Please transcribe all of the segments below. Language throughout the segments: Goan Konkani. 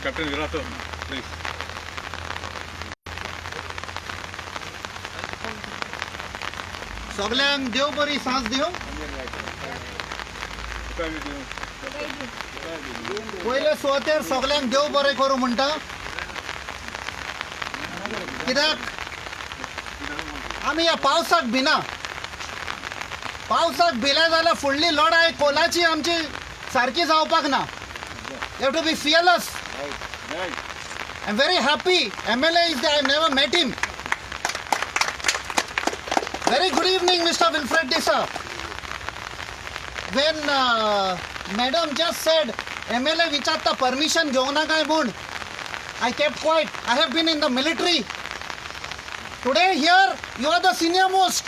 Captain Virato, please. सगल्यांक देव बरी सांज दिवं. पयले सुवातेर सगल्यांक देव बरें करूं म्हणटा, कित्याक आमी ह्या पावसाक भिना. पावसाक भिले जाल्यार फुडली लढाय कोलाची आमची सारकी जावपाक ना. You have to be fearless. I am very happy MLA is I never met him. Very good evening, Mr. Wilfred D'Sa. When Madam just said, MLA विचारता permission घेवना ना काय म्हूण, I kept quiet. I have been in the military. Today here, you are the senior most.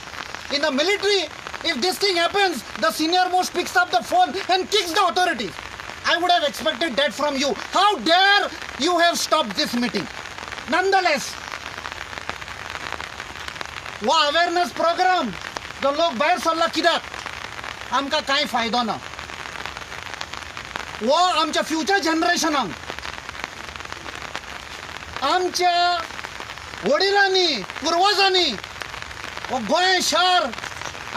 In the military, if this thing happens, the senior most picks up the phone and kicks the authorities. I would have expected that from you. How dare you have stopped this meeting? Nonetheless, हो अवेअरनेस प्रोग्राम जो लोक भायर सरला कित्याक, आमकां कांय फायदो ना. हो आमच्या फ्युचर जनरेशनाक, आमच्या वडिलांनी पुर्वजांनी हो गोंय शार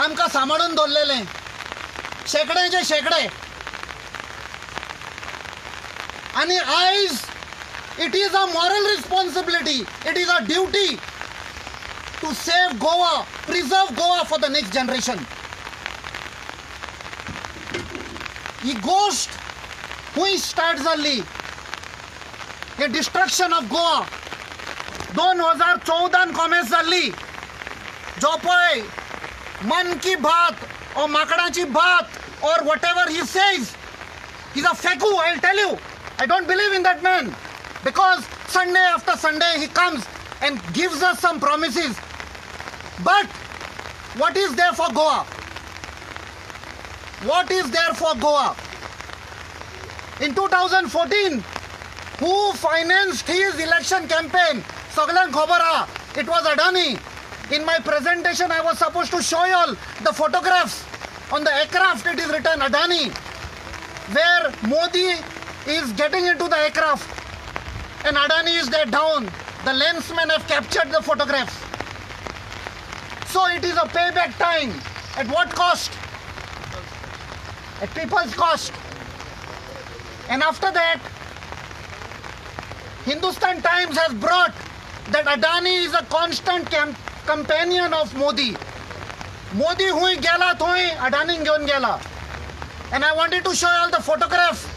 आमकां सांबाळून दवरलेलें शेंकड्याचे शेंकडे. आनी आयज it is a moral responsibility, it is a duty to save Goa, preserve Goa for the next generation. ही गोश्ट खंय स्टार्ट जाल्ली, हे डिस्ट्रक्शन ऑफ गोवा 2014 कॉमेस जाल्ली. जो पळय मन की बात or माकडाची Baat or whatever he says, he's a फेकू. I tell you, I don't believe in that man, because Sunday after Sunday he comes and gives us some promises. But what is there for Goa? What is there for Goa? In 2014, who financed his election campaign? सगळ्यांक खबर आहा, it was Adani. In my presentation, I was supposed to show you all the photographs. On the aircraft, it is written Adani, where Modi is getting into the aircraft and Adani is there down. The lensmen have captured the photographs. So it is a payback time. At what cost? At people's cost. And after that, Hindustan Times has brought that Adani is a constant companion of Modi. Modi हुंय गेला थंय अडानीक घेवन गेला. And I wanted to show you all the photograph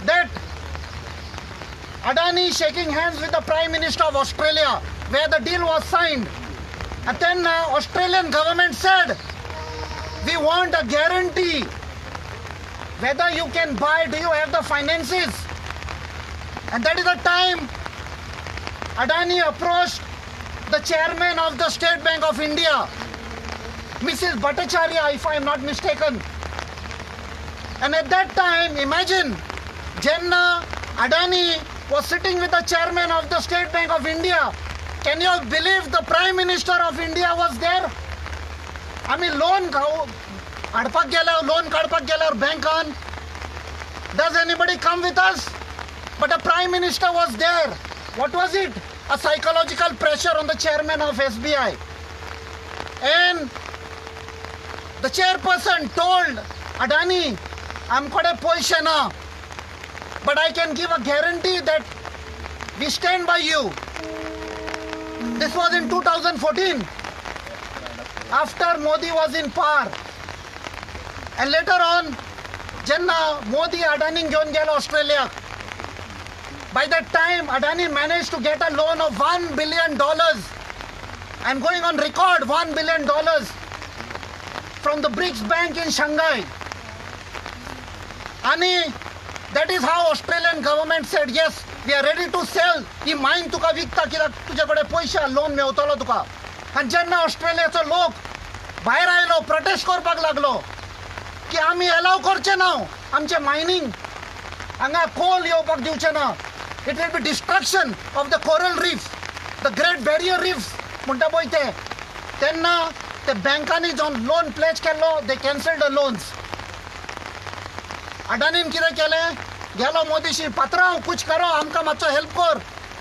that Adani shaking hands with the Prime Minister of Australia, where the deal was signed. And then Australian government said, we want a guarantee whether you can buy, do you have the finances? And that is the time Adani approached the chairman of the State Bank of India, Mrs. Bhattacharya, if I am not mistaken. And at that time, imagine, Jenna Adani was sitting with the chairman of the State Bank of India. Can you believe the Prime Minister of India was there? आमी लोन हाडपाक गेल्यार, लोन काडपाक गेल्यार बँकान, does anybody come with us? But the Prime Minister was there. What was it? A psychological pressure on the chairman of SBI. And the chairperson told Adani, आमकडे पयशे ना, but I can give a guarantee that we stand by you. This was in 2014, after Modi was in power. And later on, जेन्ना मोदी अडानीक घेवन गेलो ऑस्ट्रेलियाक, by that time Adani managed to get a loan of $1 billion. I'm going on record, $1 billion from the BRICS Bank in Shanghai. आणि that is how Australian government said, yes, we are ready to sell. ही मायन तुका विकता कित्याक तुजे कडेन पयशे, लोन मेवतलो तुका. आनी जेन्ना ऑस्ट्रेलियाचो लोक भायर आयलो, प्रोटेस्ट करपाक लागलो की आमी एलाव करचे ना, आमचें मायनींग हांगा कोल येवपाक दिवचे ना, it will be destruction of the coral reef, the Great Barrier Reef म्हणटा पळय ते, तेन्ना ते बँकांनी जो लोन प्लेज केल्लो, they cancel the loans. अडानीन कितें केलें? गेलो मोदीशी, पात्रांव कुछ करो, आमकां मातसो हेल्प कर,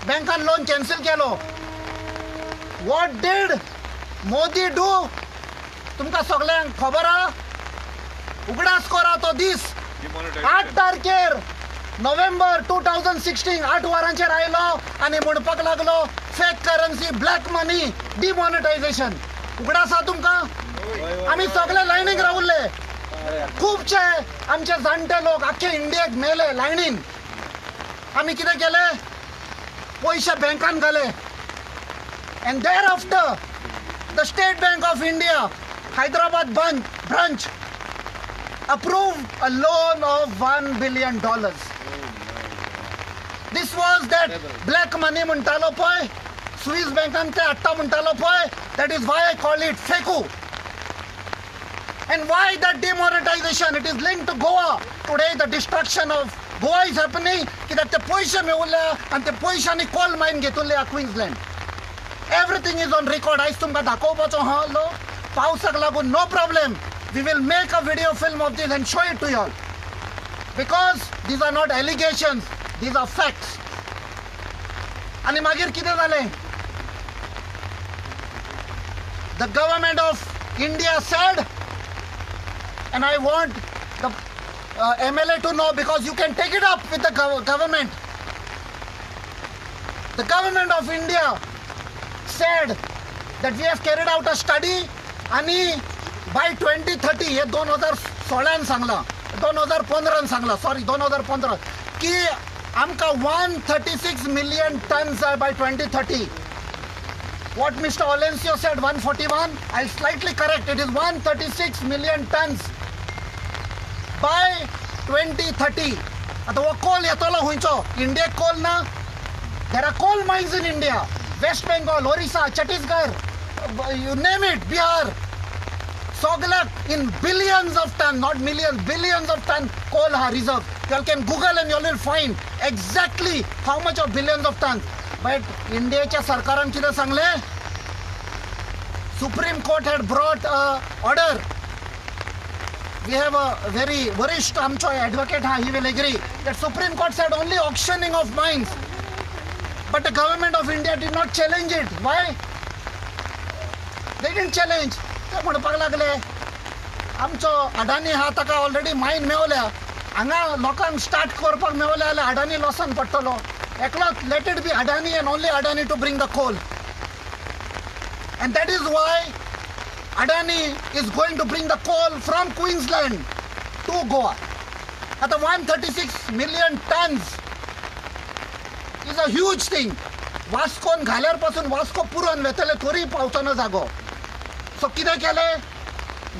बँकान लोन कॅन्सल केलो. What did Modi do? तुमकां सगल्यांक खबर आहा. उगडास करा तो दीस, 8 तारखेर नोव्हेंबर 2016, 8 वरांचेर आयलो आनी म्हणपाक लागलो fake currency, black money, demonetisation. उगडास आहा तुमकां? आमी सगळे लायनीक रावले. खुबशे आमचे जाणटे लोक आख्खे इंडियेक मेले लायनीन. आमी कितें केलें? पयशे बँकान घाले. And thereafter the State Bank of India Hyderabad branch approved a loan of $1 billion. This was that black money म्हणटालो पळय, स्विस बँकान ते हाडटा म्हणटालो पळय, that is why I call it फेकू. And why that demonetization? It is linked to Goa. Today the destruction of Goa is happening. कित्याक ते पयशे मेवल्या आनी ते पयशांनी कोल मायन घेतल्या Queensland. Everything is on record. आयज तुमकां दाखोवपाचो आहा लो पावसाक लागून no problem. We will make a video film of this and show it to you all. Because these are not allegations, these are facts. आनी मागीर कितें जालें? The government of India said, and I want the MLA to know because you can take it up with the government. The government of India said that we have carried out a study आणि by 2030, हे 2016 सांगलां, 2015 सांगलां, सॉरी 2015, की आमकां 136 million tons जाय by 2030. What Mr. Olencio said, 141, I'll slightly correct, it is 136 million tons by 2030. आतां हो कोल येतलो खंयचो? इंडियेक कोल ना. There are coal mines in India, West Bengal, Orissa, Chhattisgarh, you name it, Bihar. सगल्याक in billions of ton, not millions, billions of ton coal हा reserve. You can Google and you will find exactly how much of billions of ton. But इंडियेच्या सरकारान कितें सांगलें? Supreme Court had brought a order. We have a very वरिष्ठ आमचो advocate हा, he will agree that Supreme Court said only auctioning of mines. But the government of India did not challenge it. Why? They didn't challenge. ते म्हणपाक लागले आमचो अडानी हा, ताका ऑलरेडी मायन मेवल्या, हांगा लोकांक स्टार्ट करपाक मेवल्या जाल्यार अडानी लॉसान पडटलो एकलोच. Let it be Adani and only Adani to bring the coal. And that is why Adani is going to bring the coal from Queensland to Goa. आतां 136 million tons is a huge thing. वास्कोन घाल्यार पासून वास्को पुरोन वेतले तरी पावचो ना जागो. सो कितें केलें?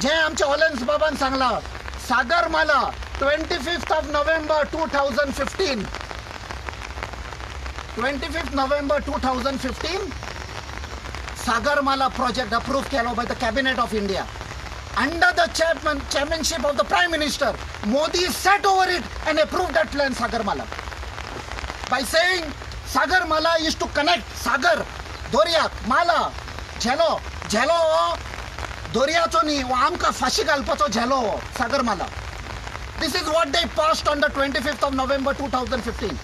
जें आमच्या ऑलेन्स बाबान सांगलां, Sagarmala, 25th of November 2015, 25th November 2015, Sagarmala project approve केलो by the cabinet of India under the chairmanship of the Prime Minister. Modi sat over it and approved that plan, Sagarmala, by saying Sagarmala is to connect Sagar, दर्याक, माला, झेलो. झेलो हो दर्याचो न्ही, हो आमकां फाशी घालपाचो झेलो हो Sagarmala. This is what they passed on the 25th of November 2015.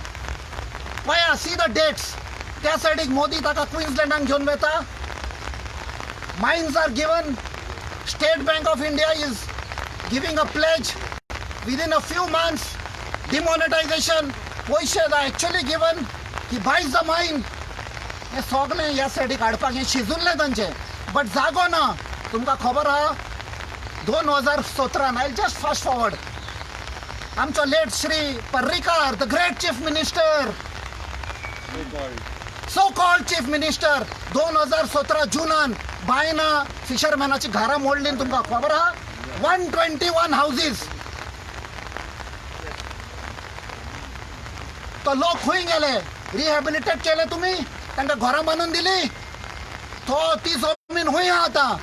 पळया, see the dates. त्या सायडीक मोदी ताका क्विन्सलँडाक घेवन वता. Mines are given. State Bank of India is giving a pledge within a few months. Demonetization, पयशे are actually given. He buys the mine. हें सगळें ह्या सायडीक हाडपाक हें शिजूनलें तांचें, बट जागो ना. तुमकां खबर आहा, 2017, I just fast forward, आमचो late Shri Parrikar, the great chief minister, so called chief minister, 2017 जुनान बायना फिशरमॅनाची घरां मोडली. तुमकां खबर आहा? 121 हावजीस. तो लोक खंय गेले? रिहॅबिलिटेट केले तुमी? तांकां घरां बांदून दिली? तो ती जमीन खंय आहा आतां?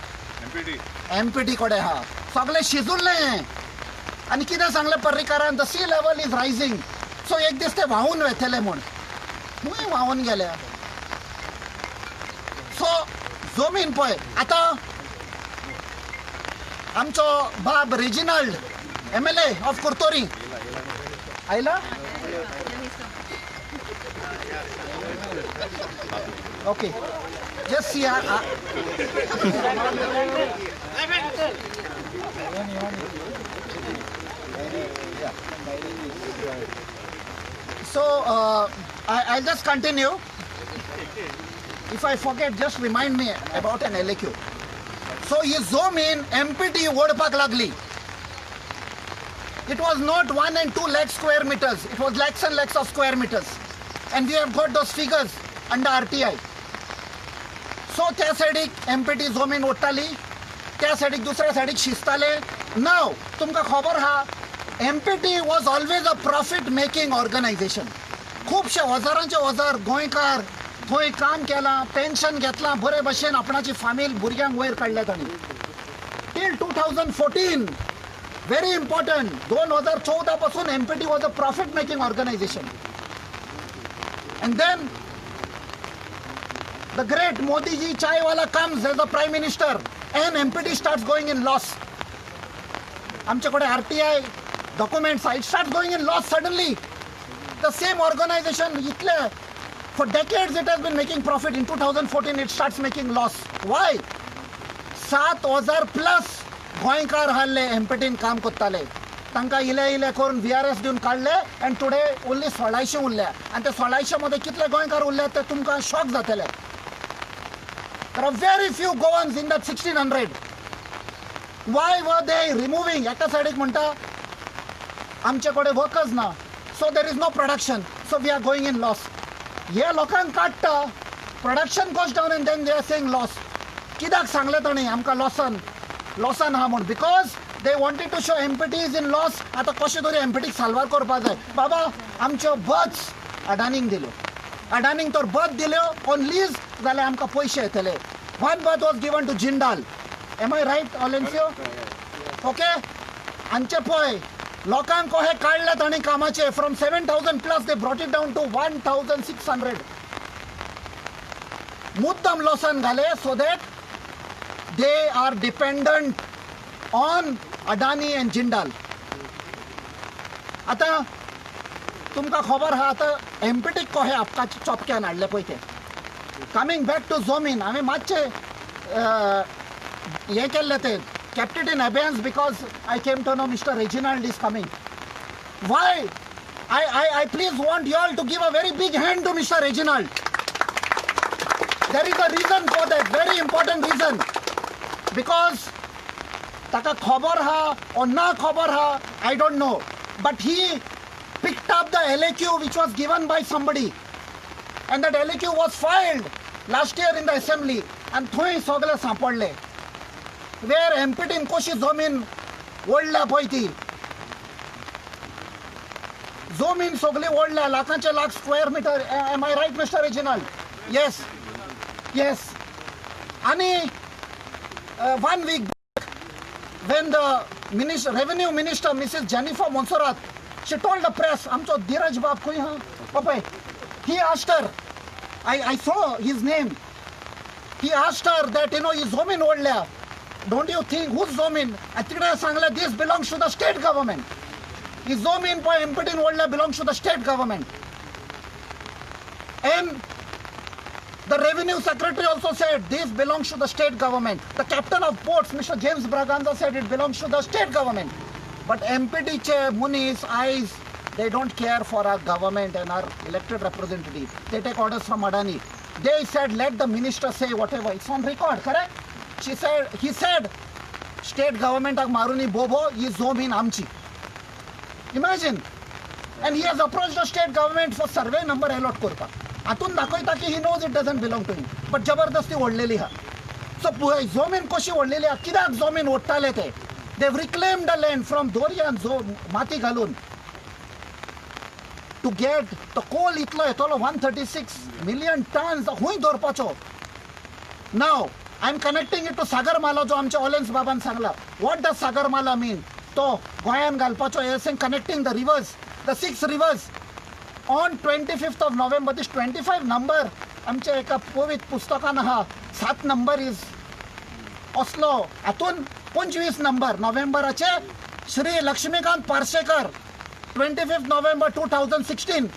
एमपीटी कडेन आहा. सगळें शिजूनलें हें. आनी कितें सांगलें पर्रीकारान? The sea level is rising, so एक दीस ते व्हांवून वेतले म्हूण. खंय व्हांवून गेल्या? सो जमीन पळय आतां आमचो बाब Reginald, MLA of Curtorim, आयला. Okay, just see. So I'll just continue. If I forget, just remind me about an LAQ. So ही जमीन MPT ओडपाक लागली. It was not 1 and 2 lakh square meters. It was lakhs and lakhs of square meters. And we have got those figures under RTI. So त्या सायडीक एमपीटी जमीन ओडटाली, त्या सायडीक दुसऱ्या सायडीक शिजताले. नाव तुमकां खबर आहा, MPT was always a profit making organization. खुबशे हजारांचे हजार गोंयकार थंय काम केलां, पेन्शन घेतलां, बरे भशेन आपणाची फामील भुरग्यांक वयर काडल्या तांणी till 2014. Very important, 2014 पासून MPT was a profit making organization. And then the great Modi ji chaiwala comes as a prime minister and MPT starts going in loss. आमच्याकडे RTI documents, it starts going in loss suddenly. The same organization इतले for decades it has been making profit. In 2014 it starts making loss. Why? 7,000 plus गोंयकार आहले एमपीटीन काम करताले, तांकां इले इले करून व्हीआरएस दिवन काडले आनी टुडे ओन्ली 1,600 उरल्या. आनी ते 1,600 मदें कितले गोंयकार उरले ते तुमकां शॉक जातले. There are very few Goans in that 1600. Why were they removing? एका सायडीक म्हणटा आमचे कडेन वर्कर्स ना, so there is no production, so we are going in loss. हे लोकांक काडटा, production goes down and then they are saying loss. कित्याक सांगलें ताणें आमकां लॉसान लॉसान आहा म्हूण? Because they wanted to show MPT is in loss. आतां कशें तरी एमपीटीक साल्वार करपा जाय. बाबा, आमच्यो बर्थ्स अडानीक दिल्यो. अडानीक तर बर्थ दिल्यो ऑन लीज जाल्यार आमकां पयशे येतले. One berth was given to Jindal. Am I right, Olencio? Okay. आमचे पळय लोकांक कशें काडले तांणी कामाचे. From 7,000 plus they brought it down to 1,600. मुद्दम लॉसान घाले so that they are dependent on Adani and Jindal. आतां तुमकां खबर आहा, आतां एमपीटीक कशें आपकाचे चोपक्यान हाडले पळय ते. कमींग बॅक टू जमीन, हांवें मातशें हें केल्लें तें kept it in abeyance because I came to know Mr. Reginald is coming. Why? I please want you all to give a very big hand to Mr. Reginald. There is a reason for that, very important reason. Because ताका खबर हा or ना खबर हा, I don't know. But he picked up the LAQ which was given by somebody. And that LAQ was filed last year in the assembly. And थंय सगळे सांपडले. वेर एमपीटीन कशी जमीन ओडल्या पळय, ती जमीन सगळी ओडल्या, लाखांचे lakh square meter. Am I right, Mr. Reginald? Yes. आनी one week when the minister, revenue minister, Mrs. Jennifer Monserrat, she told the press, आमचो धीरज बाब खंय हा पळय, he asked her, I saw his name. He asked her that ही जमीन ओडल्या, don't you think, whose जमीन? आनी तिणें सांगलें, this belongs to the state government. ही जमीन पळय एमपीटीन ओडल्या belongs to the state government. And the revenue secretary also said this belongs to the state government. The captain of ports, Mr. James Braganza, said it belongs to the state government. But MPT चे मनीस eyes, they don't care for our government and our elected representative. They take orders from Adani. They said, let the minister say whatever. It's on record, correct? She said, he said, state government Maruni बोबो, ही जमीन आमची. Imagine. And he has approached the state government for survey number allot करपाक. हातून दाखयता की he knows it doesn't belong to him, but जबरदस्ती ओडलेली आहा. सो जमीन कशी ओडलेली आहा, कित्याक जमीन ओडटाले ते? They reclaim the land from दोरयान जो माती घालून टू गेट the Coal. इतलो येतलो, 136 million tons खंय दवरपाचो? Now I am connecting it to Sagarmala, जो आमच्या ऑलेन्स बाबान सांगला. What does Sagarmala mean? तो गोंयान घालपाचो S connecting the rivers, the six rivers. On 25th of November, this 25 number आमच्या एका पवित्र पुस्तकान आहा, सात नंबर is असलो. हातून 25 number नोव्हेंबराचे Shri Laxmikant Parsekar 25 November 2016,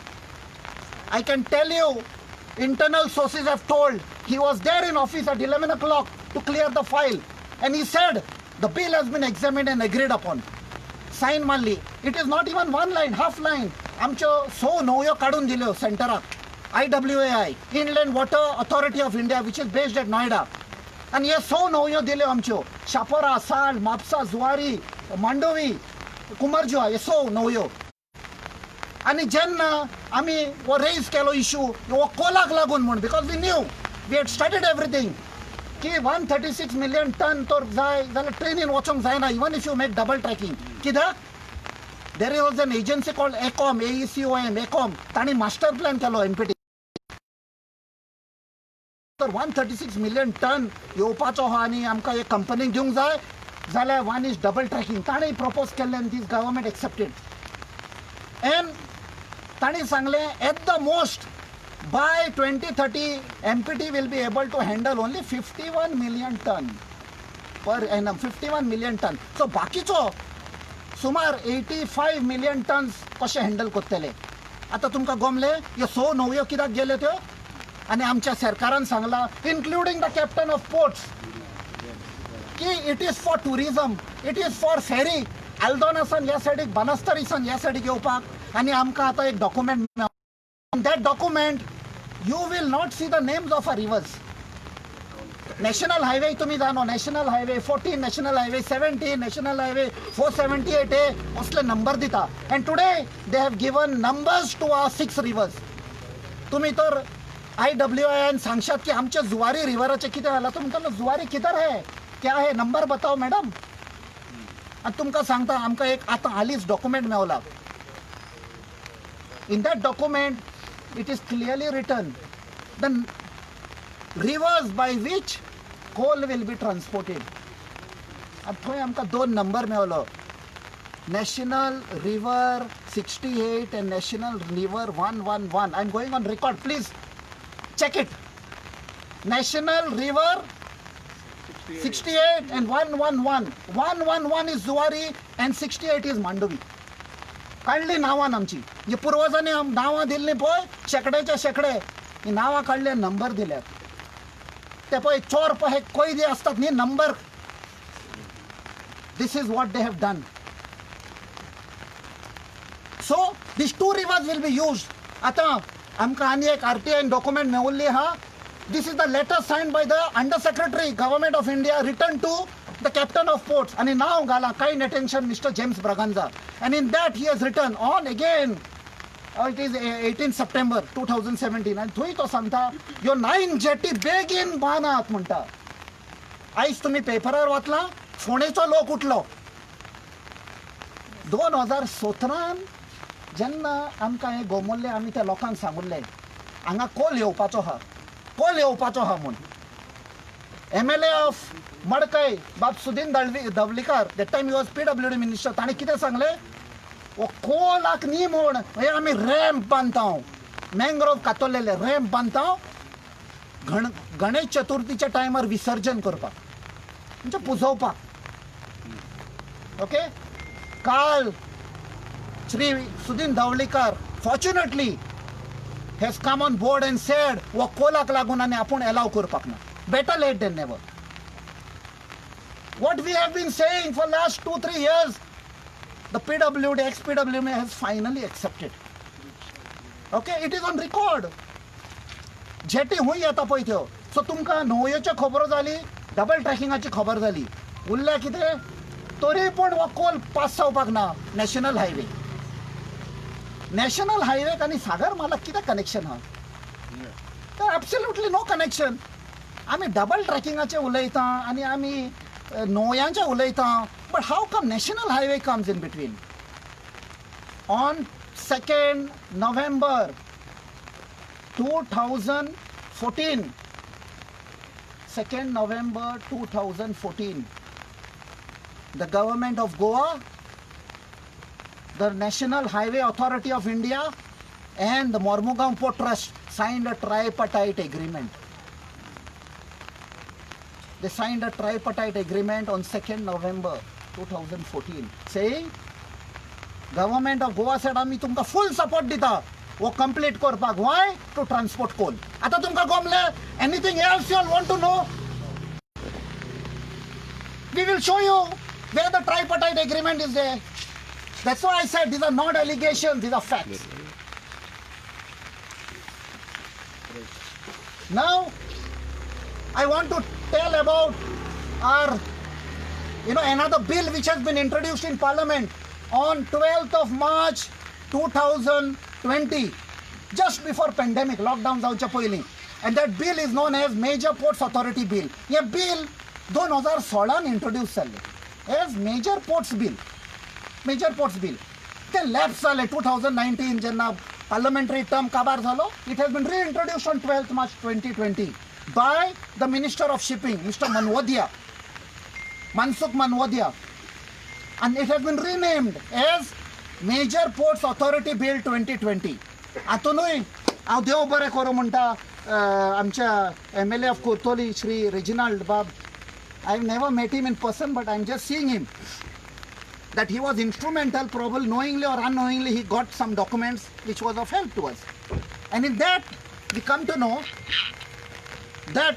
I can tell you, internal sources have told he was there in office at 11 o'clock to clear the file, and he said the bill has been examined and agreed upon. Sign मारली. It is not even one line, half line. आमच्यो 6 न्हंयो काडून दिल्यो सेंटराक. IWAI, Inland Water Authority of India, which is based at Noida. आनी हे 6 न्हंयो दिल्यो आमच्यो, शापोरा, साल, म्हापसा, जुवारी, मांडोवी, कुमारजुआ, हे 6 न्हंयो. आनी जेन्ना आमी हो रेज केलो इशू हो कोलाक लागून म्हूण, because we knew, we had studied everything की 136 मिलियन टन तर जाय जाल्यार ट्रेनीन वचोंक जायना, even if you make double tracking. कित्याक there was an agency called AECOM, AECOM, AECOM, तांणी मास्टर प्लॅन केलो एमपीटी. तर 136 मिलियन टन येवपाचो आहा आनी आमकां एक कंपनीक दिवंक जाय जाल्यार वन is double tracking. ताणें प्रपोज केल्लें आनी दीस गव्हर्मेंट एक्सेप्टेड. एंड तांणी सांगलें at the most by 2030 MPT will be able to handle only 51 million ton per annum, 51 million ton. So बाकीचो सुमार 85 मिलियन टन्स कशें हँडल करतले? आतां तुमकां गोमले ह्यो 6 न्हंयो कित्याक गेल्यो त्यो. आनी आमच्या सरकारान सांगलां, including the captain of ports, की it is for tourism, it is for ferry Aldona सान ह्या सायडीक, बानस्तरी सान ह्या सायडीक येवपाक. आनी आमकां आतां एक document, that document you will not see the names of our rivers. National highway तुम्ही जाणो, national highway 14, national highway 17, national highway 478 A, असले नंबर दिता. And today they have given numbers to our 6 rivers. तुम्ही तर IWAI सांगशात की आमच्या जुवारी रिव्हराचें कितें जालां, तो म्हणटलो जुवारी किधर है, क्या है, नंबर बताओ मॅडम. आनी तुमकां सांगता, आमकां एक आतां हालींच document Mewla. In that document it is clearly written the rivers by which coal will be transported. आनी थंय आमकां 2 number मेवलो, national river 68 and national river 111. I am going on record, please check it. National river 68 and 111. 111 is Zuari and 68 is Mandovi. काडली नांवां आमची, म्हणजे पुर्वजांनी नांवां दिल्लीं पळय, शेंकड्याच्या शेंकडे ही नांवां काडले, नंबर दिल्यात. ते पळय चोर पळय कैदी आसतात न्ही number. This is what they have done. So these 2 rivers will be used. आतां आमकां आनी एक RTI document मेवल्ली आहा. This is the letter signed by the Under Secretary, Government of India, written to the Captain of Ports. And now gala, kind attention, Mr. James Braganza. And in that he has written on again, it is 18 September 2017. And थंय तो सांगता, ह्यो 9 jetty बेगीन बांदात म्हणटा. आयज तुमी पेपरार वाचला, फोंडेचो लोक उठलो. 2017 जेन्ना आमकां हें गोमोल्लें, आमी त्या लोकांक सांगुल्लें हांगा कोल येवपाचो आहा, कोल येवपाचो आहा म्हूण. MLA of Madkai बाब Sudin Dhavalikar, that time he was PWD minister, ताणें कितें सांगलें, हो कोलाक न्ही म्हूण हे आमी रॅम्प बांदता, मँग्रोव कातरलेले रॅम्प बांदता, गणेश चतुर्थीच्या टायमार विसर्जन करपाक, म्हणजे पुजोवपाक. ओके, काल Shri Sudin Dhavalikar fortunately has come on board and said हो कोलाक लागून आनी आपूण एलाव करपाक ना. Better late than never. What we have been saying for last 2-3 years, the PWD, ex-PWD has finally accepted. Okay, it is on record. Jetty हुंय येता पळय त्यो. सो तुमकां न्हंयेच्यो खबरो जाली, डबल ट्रॅकिंगाची खबर जाली, उरल्या कितें तरी पूण हो कोल पास जावपाक ना. नॅशनल हायवे, नॅशनल हायवेक आनी सागर मालाक कितें कनेक्शन आहा? तर एब्सोल्युटली नो कनेक्शन. आमी डबल ट्रॅकिंगाचें उलयता आनी आमी न्हंयांचें उलयता, but how come national highway comes in between? On 2nd November 2014, 2nd November 2014, the government of Goa, the National Highway Authority of India and the Mormugao Port Trust signed a tripartite agreement. They signed a tripartite agreement on 2nd November 2014, saying Government of Goa said आमी तुमकां फूल सपोर्ट दिता हो कंप्लीट करपाक. Why? To transport coal. आतां तुमकां गमले? Anything else you want to know? We will show you where the tripartite agreement is there. That's why I said these are not allegations, these are facts. Now, I want to tell about our, another bill which has been introduced in Parliament on 12th of March 2020, just before pandemic, lockdown जावच्या पयलीं. And that bill is known as Major Ports Authority Bill. Hey bill 2016 introduce जाल्लें as Major Ports Bill. Major Ports Bill ते लॅप्स जाले 2019 जेन्ना पार्लमेंटरी टर्म काबार जालो. It has been reintroduced on 12th March 2020 by the Minister of Shipping, Mr. Mandaviya, Mansukh Mandaviya, and it has been renamed as Major Ports Authority Bill 2020. आतूनय हांव देव बरें करूं म्हणटा आमच्या MLA of Curtorim, Shri Reginald Babu. I have never met him in person, but I am just seeing him, that he was instrumental, probably knowingly or unknowingly, he got some documents which was of help to us. And in that, we come to know that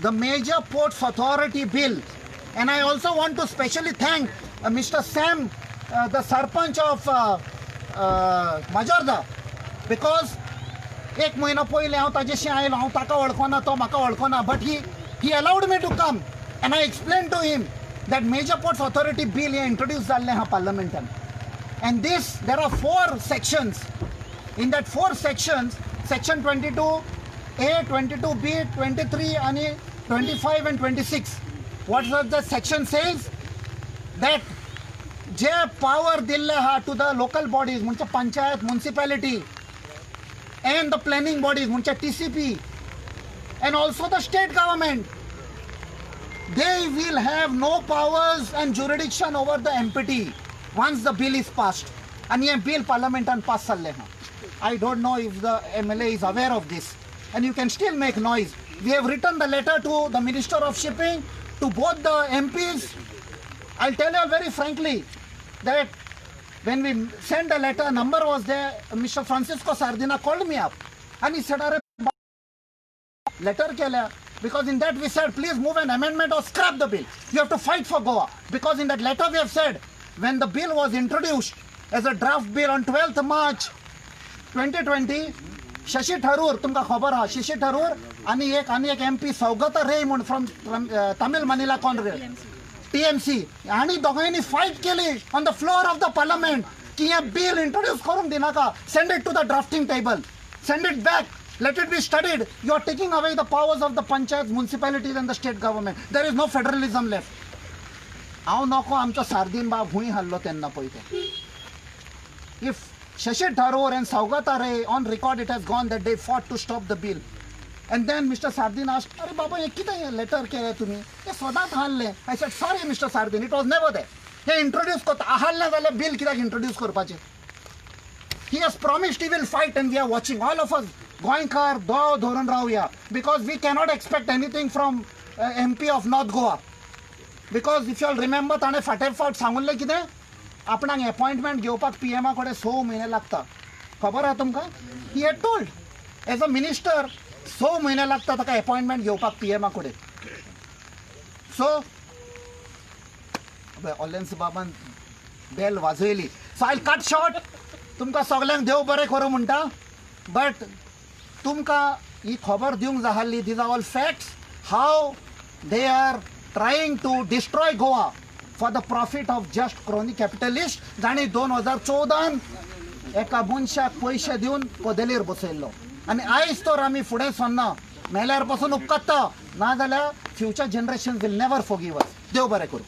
the Major Ports Authority Bill, and I also want to specially thank Mr. Sam, the Sarpanch of Majorda, because एक म्हयनो पयलीं हांव ताजेशी आयलो. हांव ताका वळखना, तो म्हाका वळखना, but he allowed me to come and I explain to him that Major Ports Authority Bill हें इंट्रोड्यूस जाल्लें आहा पार्लमेंटान. And this, there are four sections. In that four sections, section 22A, 22B, 23 आणि 25 and 26, what does the section says? That J power दिल्ले आहा टू the local bodies, म्हणजे panchayat, municipality and the planning bodies, म्हणजे TCP, and also the state government, they will have no powers and jurisdiction over the MPT once the bill is passed. And hey bill पार्लमेंटान पास जाल्लें आहा. I don't know if the MLA is aware of this, and you can still make noise. We have written the letter to the Minister of Shipping, to both the MPs. I'll tell you very frankly that when we sent the letter, number was there. Mr. Francisco Sardinha called me up and he said, "Arey, letter केल्या," because in that we said, "Please move an amendment or scrap the bill. You have to fight for Goa." Because in that letter we have said, when the bill was introduced as a draft bill on 12th March 2020, Shashi Tharoor, तुमकां खबर आहा, शशी थरूर आनी एक एमपी सौगता रे म्हूण from Tamil Manila Congress, TMC, आनी दोगांयनी फायट केली on the floor of the Parliament की हें बिल इंट्रोड्यूस करूंक दिनाका, send it to the drafting table, send it back, let it be studied. You are taking away the powers of the panchayats, municipalities and the state government. There is no federalism left. हांव नको, आमचो सार्दीन बाब हुंय हाडलो तेन्ना पळय ते. If Shashi Tharoor and Saugata Ray, on record it has gone that they fought to stop the bill. And then Mr. Sardin asked, "अरे बाबा, हे कितें लेटर केलें तुमी? हे सदांच हाडलें." I said, "Sorry, Mr. Sardin, it was never there. Hey introduce करता आहाडलें जाल्यार बील कित्याक इंट्रोड्यूस करपाचें?" He has promised he will fight and we are watching. All of us, गोंयकार दोळो धरून रावया, because we cannot expect anything from MP of North Goa. Because if you all remember, ताणें फाटे फावट सांगुल्लें कितें, आपणाक अपॉयंटमेंट घेवपाक पीएमा कडेन 6 म्हयने लागता. खबर आहा तुमकां? He had told as a minister, 6 म्हयने लागता ताका अपॉयंटमेंट घेवपाक पीएमा कडेन. सो ऑलेन्स बाबान बेल वाजयली, so I cut short. तुमकां सगल्यांक देव बरें करूं म्हणटा, बट तुमकां ही खबर दिवंक जाय आसली. These are all facts, how they are trying to destroy Goa for the profit of just crony capitalist, जांणी 2014न एका मनशाक पयशे दिवन कदेलीर बसयल्लो. आनी आयज तर आमी फुडें सरना, मेल्यार पसून उपकारता, नाजाल्यार future generation will never forgive us. देव बरें करूं.